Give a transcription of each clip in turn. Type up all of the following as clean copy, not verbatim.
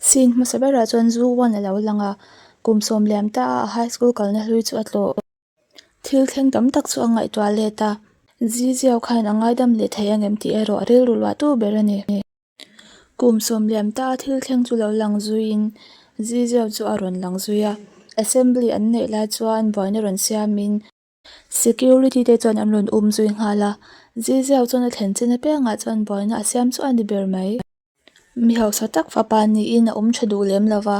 Scene hmasa berah chuan zu one a lo lang a, kum sawm liam ta a high school kalna hlui chu a tlawh. Thil thleng tam tak chu a ngaihtuah let a, Ziziau khan a ngaidam leh thei angem tih erawh a rilru luah tu ber a ni. Kum sawm liam ta a thil thleng chu lo lang zuiin Ziziau chu a rawn lang zui a, assembly an neih lai chuan buaina rawn siamin, Security te chuan an rawn um zui nghal a, Ziziau chuan a thlen chin apiangah chuan buaina a siam chu a ni ber mai. Mi hausa tak fapa niin a awm tha duh lem lo va,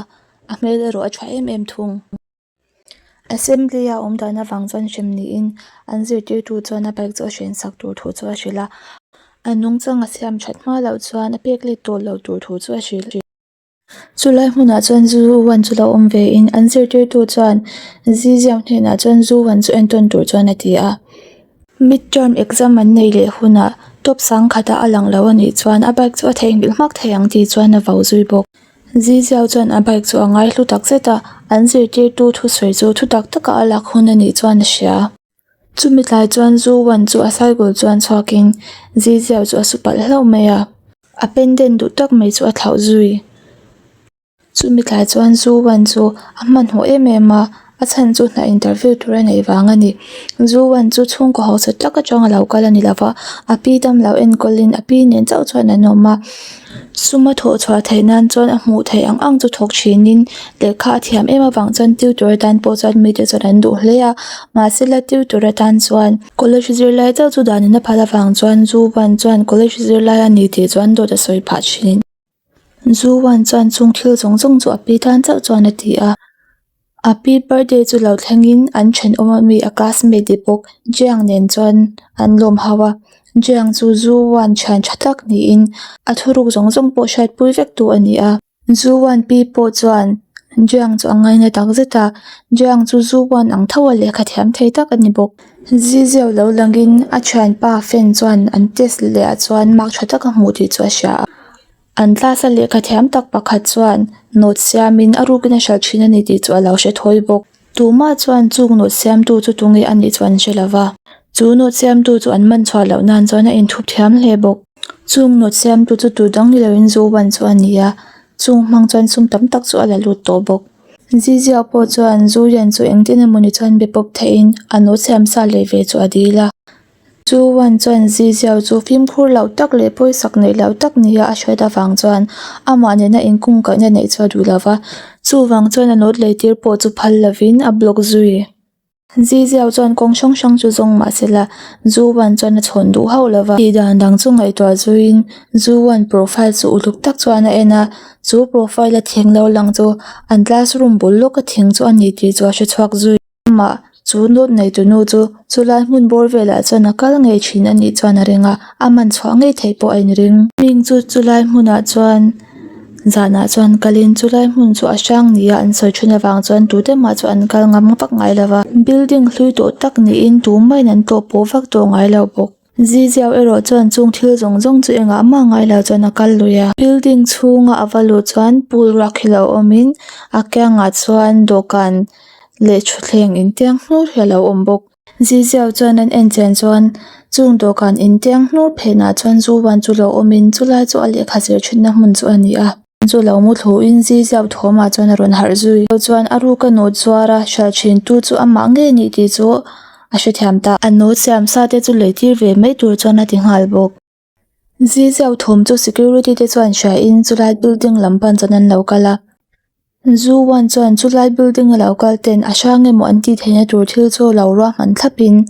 a hmel erawh a tha em em thung. Assembly a awm dan avang chuan hrem niin an zirtirtu chuan a bike chu a hren sak tur thu chu a hrilh a, a nungchang a siam that hma loh chuan a pek let tawh lo tur thu chu a hrilh. Chulai hmunah chuan zu uan chu lo awm ve in an zirtirtu chuan Ziziau hnenah chuan zu uan chu entawn tur chuan a ti a. Mid term exam an nei leh hunah top sang khatah a lang lo a nih chuan a bike chu a theihnghilh hmak thei ang tih chuan a vo zui bawk. Ziziau chuan a bike chu a ngaihlu tak zet a, an zirtirtu thusawi chu thu tak taka a lak hun a nih chuan a hria. Chumi tlai chuan Zu Wan chu a cycle chuan chhuakin Ziziau chu a su palh hlauh mai a, a pendant duh tak mai chu a thlauh zui. Chumi tlai chuan Zu Wan chu a hmanhmawh em em a, a chhan chu hna interview tur a neih vang a ni. Zu Wan chu chhungkaw hausa tak atanga lo kal a ni lo va, a pi damlo enkawlin a pi nen chauh chuan an awm a. Suma thawh chhuah theih nan chuan a hmuh theih ang ang chu thawk thinin lehkha a thiam em avang chuan tutor atan pawh chuan mite chuan an duh hle a mahsela tutor atan chuan college zirlai chauh chu danin a phal avang chuan zu ban chuan college zirlai a ni tih chuan dawt a sawi phah thin. Zu ban chuan chung thil zawng zawng chu a pi tan chauh chuan a ti a. A pi birthday chu lo thlengin an thenawm ami a classmate te bawk Jiang nen chuan an lawm ho a Jiang chu Zu Wan thian tha tak niin a thuruk zawng zawng pawh hriatpui vek tu a ni a. Zu Wan pi pawh chuan Jiang chu a ngaina tak zet a Jiang chu Zu Wan ang tho a lehkha thiam thei tak a ni bawk. Zizeu lo langin a thianpa fan chuan an test leh ah chuan mark tha tak a hmuh tih chu a hria a. An class a lehkha thiam tak pakhat chuan note siamin a rukin a hralh thin a ni tih chu a lo hre thawi bawk. Tumah chuan chung note siamtu chu tunge a nih chu an hre lo va. Chu note siamtu chu an man chhuah loh nan chuan a inthup thiam hle bawk. Chung note siamtu chu tu dang ni loin Zu Wan chu a ni a, chung hmang chuan sum tam tak chu a la lut tawh bawk. Zizia pawh chuan Zu Yan chu engtin emawni chuan be pawp theihin a note siam sa leh ve chu a dil a. Chu Wan chuan Ziziau chu fimkhur loh tak leh pawisak neih loh tak nia a hriat avang chuan amah nena inkungkaihna neih chu a duh lo va, chuvang chuan a note lei tir pawh chu phal lovin a block zui. Ziziau chuan kawng hrang hrang chu zawng mah se la, Zu Wan chuan a chhawn duh hauh lo va. Tih dan dang chu ngaihtuah zuiin Zu Wan profile chu uluk tak chuan a en a, chu profile a thing lo lang chu an classroom bul lawka thing chu a ni tih chu a hre chhuak zui. Amah chu note nei tu nu chu chulai hmun bawr velah chuan a kal ngei thin a nih chuan a ring a, a man chhuah ngei theih pawh a inring. Ming chu chulai hmunah chuan zanah chuan kalin chulai hmun chu a hrang nia an sawi thin avang chuan tute mah chu an kal ngam vak ngai lo va. Building hlui tawh tak niin tumah in an tlawh pawh vak tawh ngai lo bawk. Ziziau erawh chuan chung thil zawng zawng chu engah mah ngai lo chuan a kal lui a. Building chhunga a va luh chuan pool ruak hi lo awmin a kiangah chuan dawhkan leh thutthleng intiang hnur hi a lo awm bawk. Ziziau chuan an en chian chuan chung dawhkan intiang hnur phenah chuan zu ban chu lo awmin chulai chu a lehkha zir thinna hmun chu a ni a. Chu lo mu thluin Ziziau thawmah chuan a rawn harh zui. Chuan a ruka note zuar a hralh thin tu chu amah ngei a nih tih chu a hrethiam ta. A note siam sa te chu lei tir ve mai tur chuan a ti nghal bawk. Ziziau thawm chu security te chuan hria in chulai building lam pan chuan an lo kal a. Zu Wan chuan chulai building a lo kal ten a hrang emaw an tih theihna tur thil chu lo ruahman thlap in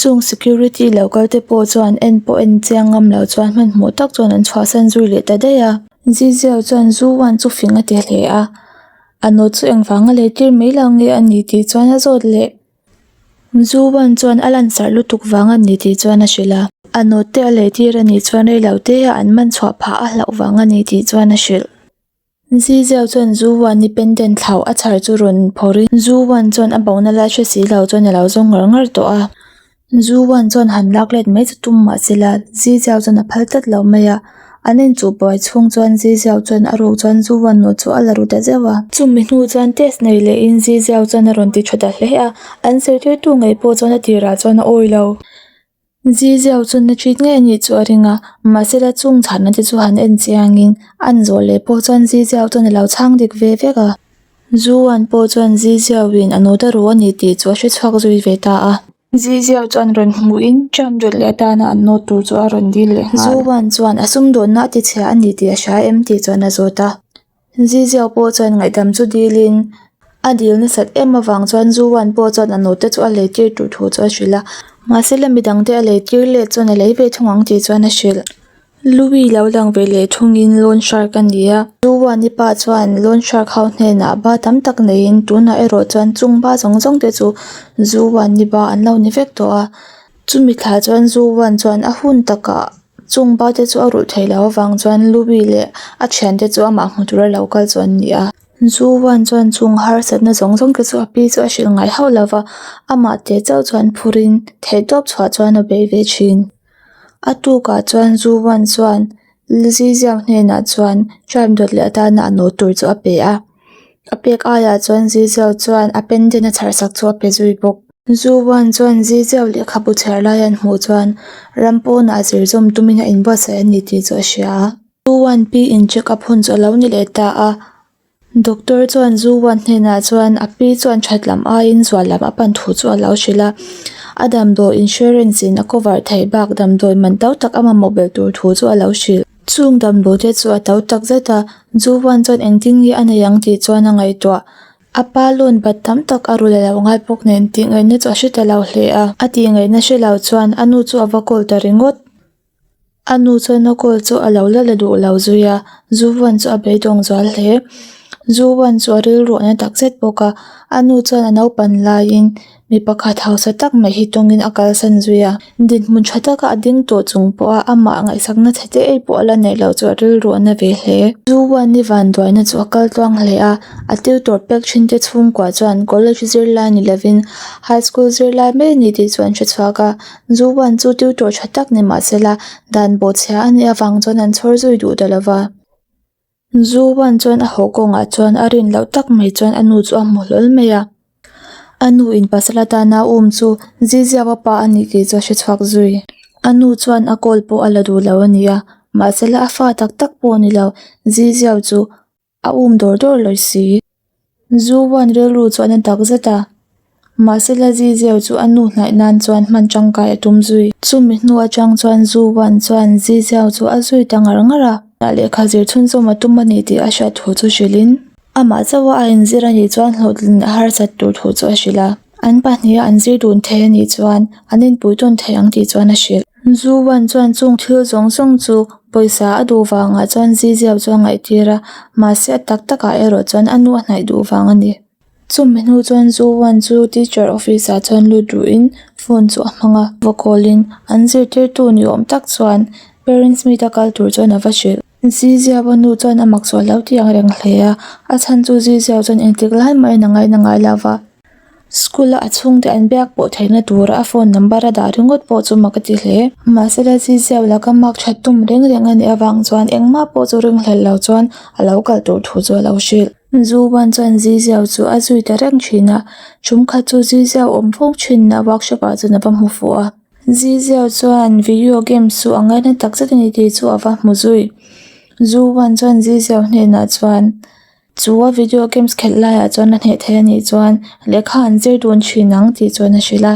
Chung security lo kal te pawh chuan en pawh en chiang ngam lo chuan hmanhmawh tak chuan an chhuahsan zui leh ta daih a. Ziziau chuan zu wan chu fing a ti hle a, a note chu engvanga lei tir mai lo nge a ni tih chuan a zawt leh. Zu wan chuan a lansarh lutuk vang a ni tih chuan a hrilh a, a note te a lei tir a nih chuan rei lo te ah an man chhuah phah a hlauh vang a ni tih chuan a hrilh. Ziziau chuan Zu Wan ni pendant thlauh a chhar chu rawn phawrhin Zu Wan chuan a bona lai hre si lo chuan a lo zawng ngar ngar tawh a. Zu Wan chuan han lak let mai chu tum mah se la Ziziau chuan a phal tlat lo mai a. An inchuh buai chhung chuan Ziziau chuan a ruk chuan Zu Wan nu chu a la ru ta zeuh a. Chumi hnu chuan test nei lehin Ziziau chuan a rawn ti tha ta hle a. An zirtirtu ngei pawh chuan a tirah chuan a awi lo. Ziziau chu na treat ngei a nih chu a ring a, mahsela chung chhanna te chu han en chiangin an zawh leh pawh chuan Ziziau chuan a lo chhang dik ve vek a. Zuan pawh chuan Ziziauin a nawt a ru a ni tih chu a hre chhuak zui ve ta a. Ziziau chuan rawn hmuhin Trump dawt leh atana an nawt tur chu a rawn dil leh nghal. Zuan chuan a sumdawnna a tichhia a ni tih a hria em tih chuan a zawt a. Ziziau pawh chuan ngaihdam chu dilin a dil nasat em avang chuan Zuan pawh chuan a nawt te chu a lei tir tur thu chu a hrilh a. Mahse la midang te a lei tir let chuan a lei ve thung ang tih chuan a hrilh. Louie lo lang ve leh thungin loan shark a ni a. Zuan-i pa chuan loan shark ho hnenah ba tam tak neiin tunah erawh chuan chung ba zawng zawng te chu Zuan-i ba an lo ni vek tawh a. Chumi thla chuan Zuan chuan a hun takah chung ba te chu a rulh theih loh avang chuan Louie leh a thiante chu amah hmu tura lo kal chu an ni a. Zuan chuan chung harsatna zawng zawng te chu a pi chu a hrilh ngai hauh lova, amah teh chauh chuan phurin theihtawp chhuah chuan a bei ve thin. A tukah chuan Zuan chuan Ziziau hnenah chuan tribe dawt leh atana a nawt tur chu a pe a. A pek aiah chuan Ziziau chuan a pendant a chhar sak chu a pe zui bawk. Zuan chuan Ziziau lehkhabu chhiar lai an hmuh chuan ram pawnah zir zawm tumin a inbuatsaih a ni tih chu a hria a. Zuan pi in check up hun chu a lo ni leh ta a. Doctor chuan Zuan hnenah chuan a pi chuan that lam aiin zual lam a pan thu chu a lo hrilh a, a damdawi insurance in a cover theih bak damdawi man to tak a mamawh belh tur thu chu a lo hrilh. Chung damdawi te chu a to tak zet a, Zuan chuan engtin nge a nei ang tih chuan a ngaihtuah. A pa loan bat tam tak a rul a lo ngai bawk nen tih ngaihna chu a hre ta lo hle a, a tih ngaihna hre lo chuan a nu chu a va call ta ringawt. A nu chuan a call chu a lo la la duh lo zui a, Zuvan chu a beidawng zual hle. Zuvan chu a rilru a na tak zet bawk a, a nu chuan a naupan laiin mi pakhat hausa tak mai hi tawngin a kalsan zui a. Dinhmun tha taka a ding tawh chung pawha amah ngaihsakna chhe te ei pawh a la neih loh chu a rilru a na ve hle. Zuvan-i vanduaina chu a kal tluang hle a, a tutor pek thin te chhungkua chuan college zirlai ni lovin high school zirlai mai a ni tih chu an hre chhuak a. Zuan chu tutor tha tak ni mah sela, dan bawhchhia a nih avang chuan an chhawr zui duh ta lova. Zuan chuan a haw kawngah chuan a rin loh tak mai chuan a nu chu a hmu hlawl mai a. A nu in pasal atana um chu Ziziaua pa a nih tih chu a hre chhuak zui. A nu chuan a call pawh a la duh lo a ni a, mahsela a fa tak tak pawh a ni lo, Ziziau chu A um dawr dawr lawi si. Zuan rilru chuan a dak zet a, mahse la Zizeu chu a nu hnaih nan chuan hman tangkai a tum zui. Chumi hnu atang chuan Zuan chuan Zizeu chu a zui ta ngar ngar a. Lehkha zir chhunzawm a tum a ni tih a hriat thu chu hrilhin, amah chauha a inzir a nih chuan hlawhtlin a harsat tur thu chu a hrilh a. An pahniha an zir dun thei a nih chuan an inpui tawn thei ang tih chuan a hrilh. Zuan chuan chung thil zawng zawng chu pawisa a duh vangah chuan Ziziau chu a ngaihtir a, mahse a tak takah erawh chuan a nu a hnaih duh vang a ni. Chumi hnu chuan Zuan chu teacher office ah chuan lut ruhin phone chu a hmang a, va call in an zirtirtu ni awm tak chuan parents meet a kal tur chuan a va hrilh. Ziziau a nu chuan a mak chu a lo ti ang reng hle a, a chhan chu Ziziau chuan engtik lai mahin a ngaina ngai lo va. School a a chhungte an biak pawh theihna tura a phone number a dah ringawt pawh chu mak a ti hle. Mahse la Ziziau laka mark that tum reng reng a nih avang chuan engmah pawh chu ringhlelh lo chuan a lo kal tur thu chu a lo hrilh. Zuban chuan Ziziau chu a zui ta reng thin a, ṭum khat chu Ziziau awm fo thinna workshop ah chuan a va hmu fuh a. Ziziau chuan video games chu a ngaina tak zet a ni tih chu a va hmu zui. Zuban chuan Ziziau hnenah chuan. Chu a video games khelh laiah chuan a hneh thei a nih chuan lehkha an zir dun thin ang tih chuan a hrilh a.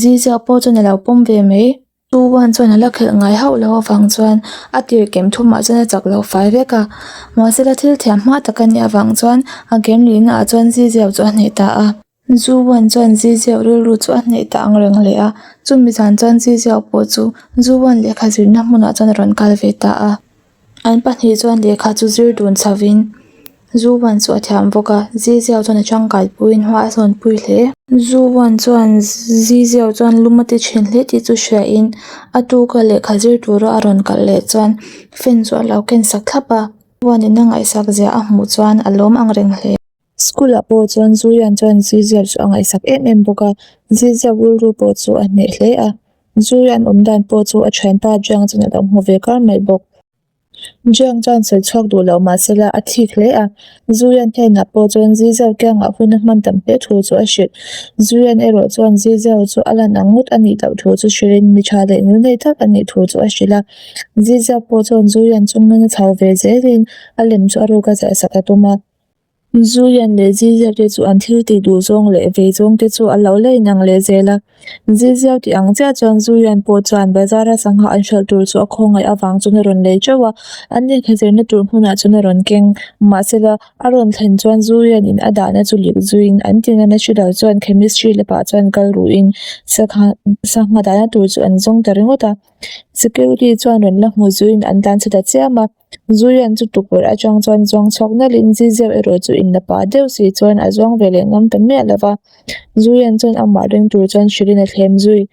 Ziziau pawh chuan a lo pawm ve mai. Chu one chuan a la khelh ngai hauh loh avang chuan a tir kem thumah chuan a chak lo fai vek a. Mahsela thil thiam hma tak a nih avang chuan a game lihna ah chuan Ziziau chu a hneh ta a. Zu one chuan Ziziau rilru chu a hneh ta ang reng hle a. Chumi zan chuan Ziziau pawh chu Zu one lehkha zirna hmunah chuan a rawn kal ve ta a. An pahnih chuan lehkha chu zir dun chhovin Zuan chu a thiam bawk a, Ziziau chuan a tangkai puiin hma a sawn pui hle. Zuan chuan Ziziau chuan lum a ti thin hle tih chu hriain a tuka lehkha zir tura a rawn kalh leh chuan fan chu a lo ken sak thlap a, Zuanin a ngaihsak zia a hmuh chuan a lawm ang reng hle. School ah pawh chuan Zuian chuan Ziziau chu a ngaihsak em em bawk a, Ziziau rilru pawh chu a hneh hle a. Zuian awm dan pawh chu a thianpa Jiang chuan a lo hmu ve kar mai bawk. Jiang chuan sawi chhuak duh loh mah sela a thik hle a, Zuyan hnenah pawh chuan Ziziau kiangah hun a hman tam hle thu chu a hrilh. Zuyan erawh chuan Ziziau chu a lan ang ngawt a nih loh thu chu hrilhin mi tha leh nil nei tak a nih thu chu a hrilh a. Ziziau pawh chuan Zuyan chu ngaina chho ve zelin a lem chu a ruka ziah sak a tum a. Zuyan leh Ziziau te chu an thil tih duh zawng leh vei zawng te chu a lo la inang leh zel a. Ziziau tih ang chiah chuan Zuyan pawh chuan bazara sangha an hralh tur chu a khawngaih avang chuan a rawn lei teuh a, an lehkhazirna tur hmunah chuan a rawn keng. Mahsela, a rawn thlen chuan Zuyan in a dahna chu lik zuiin an tinana hre lo chuan chemistry lepah chuan kal ruhin sangha sangha dahna tur chu an zawng ta ringawt a. Security chuan rawn la hmu zuiin an tlan chhe ta chiam a. Zuian chu tukverh atang chuan zuang chhuak nalhin Zizeu erawh chu in la pah deuh si chuan a zuang ve leh ngam ta miah lo va. Zuian chuan amah ring tur chuan hrilhin a thlem zui.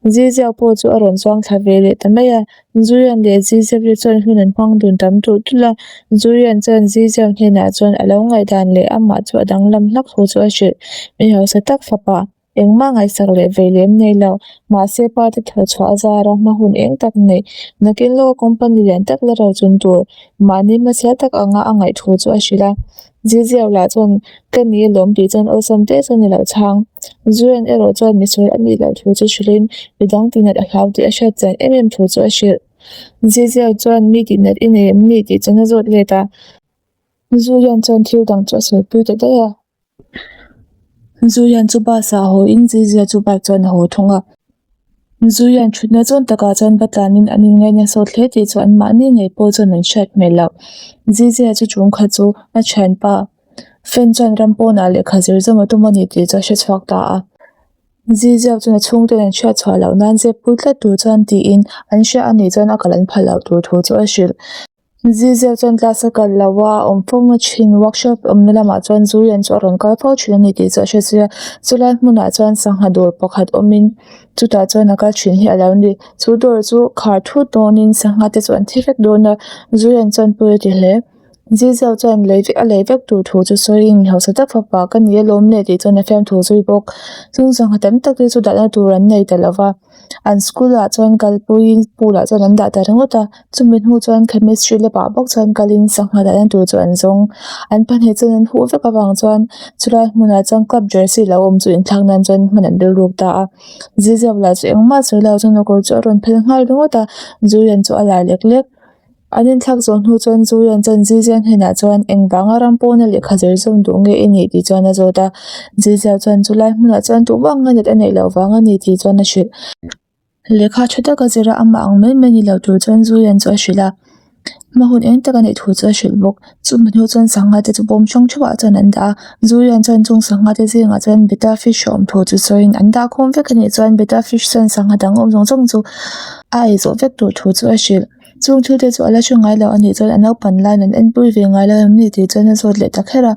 Zizeu pawh chu a rawn zuang thla ve leh ta mai a. Zuian leh Zizeu te chuan hun an hmang dun tam tulh tulh a. Zuian chuan Zizeu hnenah chuan a lo ngaihdan leh amah chu a danglam hlak thu chu a hrilh. Mi hausa tak fapa. Engmah ngaihsak leh vei lem nei lo. Mahse pa te thaw chhuah a zar a, hma hun eng tak nei. Nakin lawka company lian tak la ro chun tur mahni hmasial tak anga a ngaih thu chu a hrilh a. Ziziau lah chuan ka ni alawm tih chuan awlsam te chuan a lo chhang. Zuian erawh chuan misual a nih loh thu chu hrilhin midang tihnat a hlau tih a hriat chian em em thu chu a hrilh. Ziziau chuan mi tihnat i nei em ni tih chuan a zawt let a. Zuian chuan thil dang chu a sawipui ta daih a. Zuian chu bus ah haw in Zizia chu bike chuan a haw thung a. Zuian thutna zawn takah chuan va tlanin an inngaina sawt hle tih chu an mahni ngei pawh chuan an hriat hmel loh. Zizia chu chungkhat chu a thianpa fan chuan ram pawnah lehkha zir zawm a tum a ni tih chu a hre chhuak ta a. Zizia chuan a chhungten an hriat chhuah loh nan zep pui tlat tur chuan tiin an hria a nih chuan a kal an phal loh tur thu chu a hrilh. Zizia chuan class a kal lo a, a awm fo na thin. Workshop awmna lamah chuan Zulian chu a rawn kal fo thin a ni tih chu a hre zui a. Chulai hmunah chuan sangha dawr pakhat awmin chutah chuan a kal thin hi a lo ni. Chu dawr chu khar thut dawnin sangha te chu an thi vek dawn a, Zulian chuan pawi a ti hle. Zizia chuan lei vek a lei vek tur thu chu sawiin mi hausa tak fapa ka ni alawm le tih chuan a fiamthu zui bawk. Chung sangha tam tak te chu dahna tur an nei ta lo va. An school ah chuan kalpuiin pool ah chuan an dah ta ringawt a chumi hnu chuan chemistry lab ah bawk chuan kalin sangha dahna tur chu an zawng an pahnih chuan an huh vek avang chuan chulai hmunah chuan club jersey lo awm chu inthlak nan chuan hman an rilruk ta a zizep lah chu engmah sawi lo chuan a kawr chu a rawn phel nghal ringawt a zuian chu a lai lek lek. An inthlak zawh hnu chuan Zulian chuan Zizia hnenah chuan engvanga ram pawna lehkha zir zawm duh nge i nih tih chuan a zawt a. Zizia chuan chulai hmunah chuan tumah ngainat a neih loh vang a ni tih chuan a hrilh. Lehkha tha taka zir a amah ang mai mai ni lo tur chuan Zulian chu a hrilh a. Hma hun eng tak a neih thu chu a hrilh bawk. Chumi hnu chuan sangha te chu bawm hrang theuhah chuan an dah a. Zulian chuan chung sangha te zingah chuan beta fish a awm thu chu sawiin an dah khawm vek a nih chuan beta fish chuan sangha dang awm zawng zawng chu a ei zawh vek tur thu chu a hrilh. Chung thil te chu a la hre ngai lo a nih chuan a naupan laiin an enpui ve ngai lo em ni tih chuan a zawt leh ta kher a.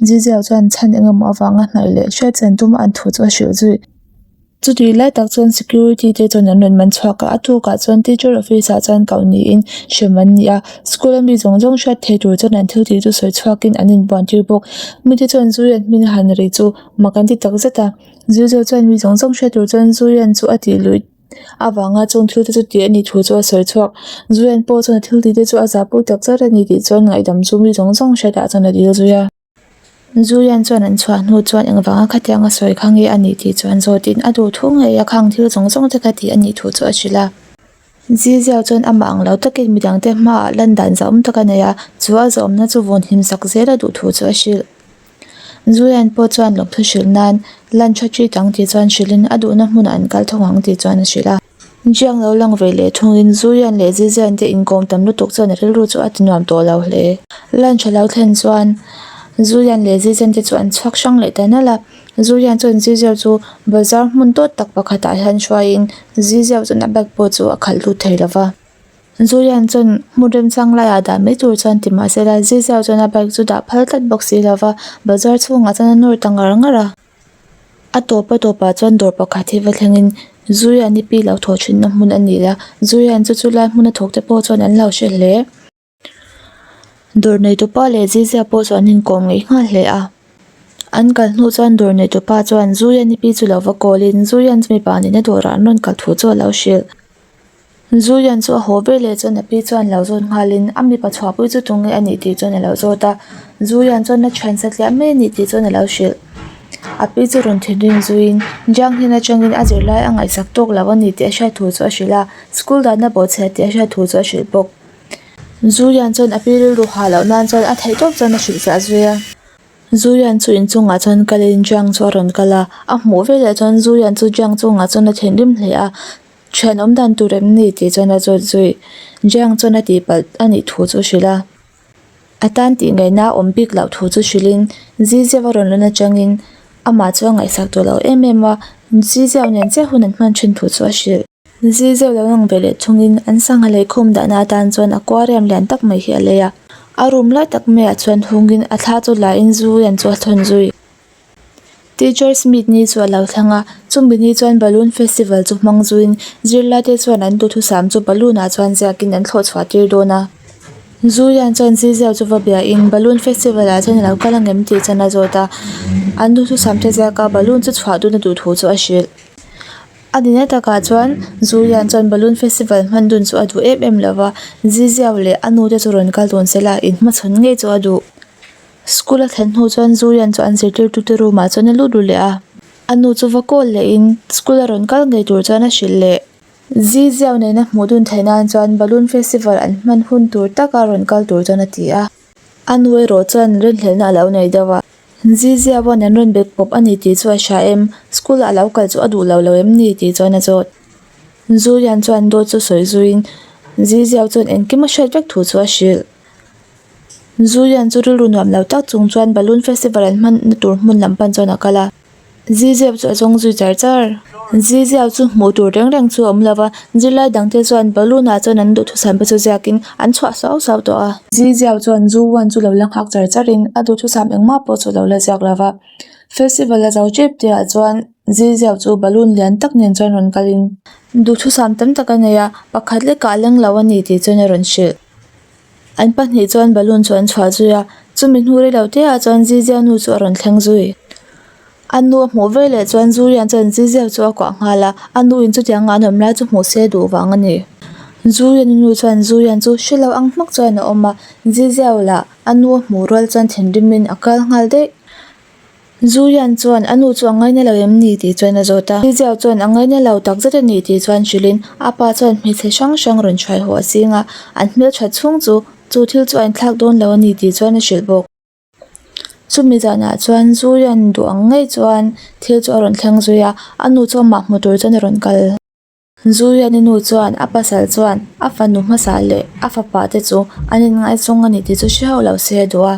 Ziziau chuan chhan eng emaw avanga hnaih leh hriat chian tuma an thu chu a hrilh zui. Chutih lai tak chuan security te chuan an rawn man chhuak a, a tukah chuan teacher office ah chuan koh niin hrem an ni a. School a mi zawng zawng hriat thei tur chuan an thil tih chu sawi chhuakin an inbuan tir bawk. Mite chuan Zuian hming han ri chu mak an ti tak zet a. Ziziau chuan mi zawng zawng hriat tur chuan Zuian chu a tih luih. Avanga chung thil te chu tih a nih thu chu a sawi chhuak. Zuian pawh chuan a thil tih te chu a zahpui tak zet a ni tih chuan ngaihdam chu mi zawng zawng hriatah chuan a dil zui a. Zuian chuan an chhuah hnu chuan engvanga khatianga sawi kha nge a nih tih chuan zawtin a duh thu ngei a khang thil zawng zawng te kha tih a nih thu chu a hrilh a. Ziziau chuan amah ang lo takin midangte hmaah lan dan zahawm tak a nei a, chu a zahawmna chu vawnhim sak zel a duh thu chu a hrilh. Zuian pawh chuan lawmthu hrilh nan lunch a treat ang tih chuan hrilhin a duhna hmunah an kal thawng ang tih chuan a hrilh a. Jiang lo lang ve leh thungin Zuian leh Zizian te inkawm tam lutuk chuan a rilru chu a ti nuam tawh lo hle. Lunch a lo thlen chuan Zuian leh Zizian te chu an chhuak hrang leh ta nalh a. Zuian chuan Ziziau chu bazar hmun tawt tak pakhatah hian hruaiin Ziziau chuan a bag pawh chu a khalh lut thei lova. Zulian chuan hmun remchang laiah dah mai tur chuan ti mah sela Ziziau chuan a bike chu dah phal tlat bawk si lova bazar chhungah chuan a nawr ta ngar ngar a. A tawp a tawpah chuan dawr pakhat hi va thlengin Zulian i pi lo thawh thinna hmun a ni a, Zulian chu chulai hmuna thawk te pawh chuan an lo hre hle. Dawr neitupa leh Zizia pawh chu an inkawm ngeih nghal hle a. An kal hnu chuan dawr neitupa chuan Zulian i pi chu lo va call in Zulian chu mipa nena dawrah an rawn kal thu chu a lo hrilh. Zulian chu a haw ber leh chuan a pi chuan lo zawt nghalin a mipa chhuahpui chu tunge a nih tih chuan a lo zawt a. Zulian chuan a thian satliah mai a nih tih chuan a lo hrilh. A pi chu rawn thinrim zuiin Jiang hnen atangin a zirlai a ngaihsak tawk lo a ni tih a hriat thu chu a hrilh a, school dahna bawhchhia tih a hriat thu chu a hrilh bawk. Zulian chuan a pi rilru hah loh nan chuan a theih tawp chuan a hrilhfiah zui a. Zulian chu inchungah chuan kalin Jiang chu a rawn kal a, a hmuh veleh chuan Zulian chu Jiang chungah chuan a thinrim hle a. Thian awm dan tur em ni tih chuan a zawt zui. Jiang chuan a tihpalh a nih thu chu hrilh a. A tan tih ngaihna a awm bik loh thu chu hrilhin Ziziau a rawn lan atangin amah chu a ngaihsak tawh lo em em a, Ziziau nen chiah hun an hman thin thu chu a hrilh. Ziziau lo lang ve leh thungin an sangha leikhum dahna atan chuan aquarium lian tak mai hi a lei a. A room lai tak maiah chuan hungin a thla chu lain zu lian chu a thawn zui. Teachers meet ni chu a lo thleng a, chumi ni chuan balloon festival chu hmang zuiin zirlai te chuan an duhthusam chu balloon ah chuan ziakin an thlawh chhuah tir dawn a. Zulian chuan Ziziau chu va biahin balloon festival ah chuan a lo kal angem tih chuan a zawt a, an duhthusam te ziaka balloon chu chhuah dun a duh thu chu a hrilh. A nihna takah chuan Zulian chuan balloon festival hman dun chu a duh em em lova, Ziziau leh a nu te chu rawn kal dun sela inhmachhawn ngei chu a duh. School a thlen hnu chuan Zulian chu an zirtirtute room ah chuan a lut ru leh a, a nu chu va call leh in school a rawn kal ngei tur chuan a hrilh leh. Ziziau nena hmuh dun theih nan chuan Balloon Festival an hman hun tur taka rawn kal tur chuan a ti a, a nu erawh chuan rinhlelhna a lo nei deuh a. Ziziau an rawn bek pawp a ni tih chu a hria em, school ah a lo kal chu a duh lo lo em ni tih chuan a zawt. Zulian chuan dawt chu sawi zuiin Ziziau chuan engkim a hriat vek thu chu a hrilh. Zulian chu rilru nuam lo tak chung chuan balloon festival an hman na tur hmun lam pan chuan a kal a Ziziau chu a zawng zui char char. Ziziau chu hmuh tur reng reng chu a awm lo va, zirlai dang te chuan balloon ah chuan an duhthusam te chu ziakin an chhuah suau suau tawh a. Ziziau chuan Zuan chu lo la nghak char charin a duhthusam engmah pawh chu lo la ziak lo va. Festival a zo tep tih ah chuan Ziziau chu balloon lian tak nen chuan rawn kalin duhthusam tam tak a nei a, pakhat lekah a leng lo a ni tih chuan a rawn hrilh. An pahnih chuan balloon chu an chhuah zui a, chumi hnu rei lo te ah chuan Zizia nu chu a rawn thleng zui. A nu a hmuh veleh chuan Zulian chuan Zizia chu a kuah nghal a, a nu in chutiang an awm lai chu hmuh se duh vang a ni. Zulian nu chuan Zulian chu hre lo ang hmak chuan a awm a, Zizia lah a nu a hmuh rual chuan thinrim in a kal nghal daih. Zulian chuan a nu chu a ngaina lo em ni tih chuan a zawt a. Ziziau chuan a ngaina lo tak zet a ni tih chuan hrilhin a pa chuan hmeichhe hrang hrang rawn hruai haw a zing a, an hmelthat chhung chu chu thil chu a inthlak dawn lo a ni tih chuan a hrilh bawk. Chumi zanah chuan Zulian duh ang ngei chuan thil chu a rawn thleng zui a, a nu chu amah hmu tur chuan a rawn kal. Zuliani nu chuan a pasal chuan a fanu hmasa leh a fapa te chu an inngaizawng a ni tih chu hre hauh lo se a duh a.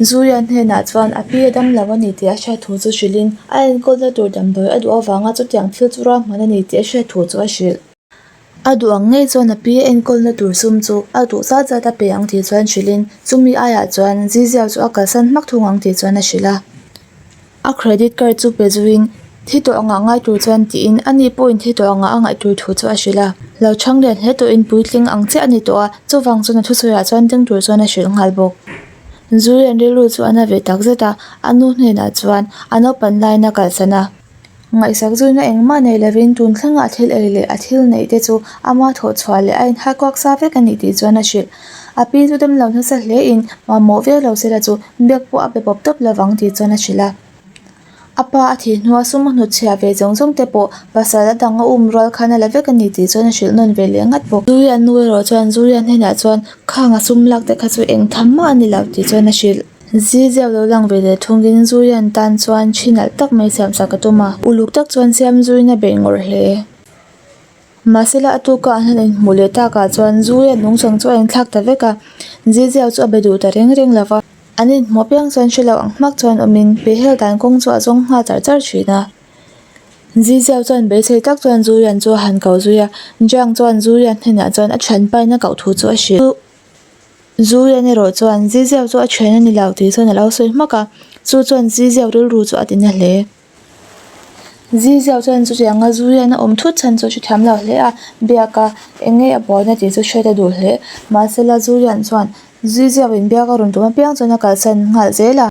Zulian hnenah chuan a pi a dam lo a ni tih a hriat thu chu hrilhin a enkawlna tur damdawi a duh avanga chutiang thil chu ruahman a ni tih a hriat thu chu a hrilh. A duh ang ngei chuan a pi a enkawlna tur sum chu a duh zat zat a pe ang tih chuan hrilhin chumi aiah chuan Ziziau chu a kalsan hmak thung ang tih chuan a hrilh a. A credit card chu pe zuiin thi tawh angah ngai tur chuan tiin ani pawhin thi tawh angah a ngaih tur thu chu a hrilh a. Lo chhang lian hle tawhin puitling ang chiah a ni tawh a, chuvang chuan a thusawiah chuan ding tur chuan a hrilh nghal bawk. Zulian rilru chu a na ve tak zet a, a nu hnenah chuan a naupan laiin a kalsan a. Ngaihsak zuina engmah nei lovin tun thlengah a thil ei leh a thil neih te chu ama thawh chhuah leh a inhai kuak sa vek a ni tih chuan a hrilh. A pi chu damlo nasa hle in mamawh viau lo sela chu biak pawh a be pawp tawp lovang tih chuan a hrilh a. A pa a thih hnua sum a hnutchhiah ve zawng zawng te pawh pasal a dang a um rual khan a la vek a ni tih chuan a hrilh nawn ve leh ngat bawk. Zulian nu erawh chuan Zulian hnenah chuan khang a sum lak te kha chu eng tham mah a ni lo tih chuan a hrilh. Ziziau lo lang ve leh thungin Zulian tan chuan thi nalh tak mai siam sak a tum a, uluk tak chuan siam zuiin a beih ngawrh hle. Mahsela a tuka an han inhmuh leh takah chuan Zuia nungchang chu a inthlak ta vek a, Ziziau chu a be duh ta reng reng lo va. An inhmuh apiang chuan hre lo ang hmak chuan awmin pehhel dan kawng chu a zawng nghal char char thin a. Ziziau chuan beisei tak chuan Zuian chu a han ko zui a, Jiang chuan Zuian hnenah chuan a thianpain a koh thu chu a hrilh. Zuian erawh chuan Ziziau chu a thian a ni lo tih chuan a lo sawi hmak a, chu chuan Ziziau rilru chu a ti na hle. Ziziau chuan chutianga zu hian a awm thut chhan chu a hrethiam lo hle a, biak a eng nge a buaina tih chu hriat a duh hle. Mahsela Zulian chuan Ziziau in biak a rawn tum apiang chuan a kalsan nghal zel a.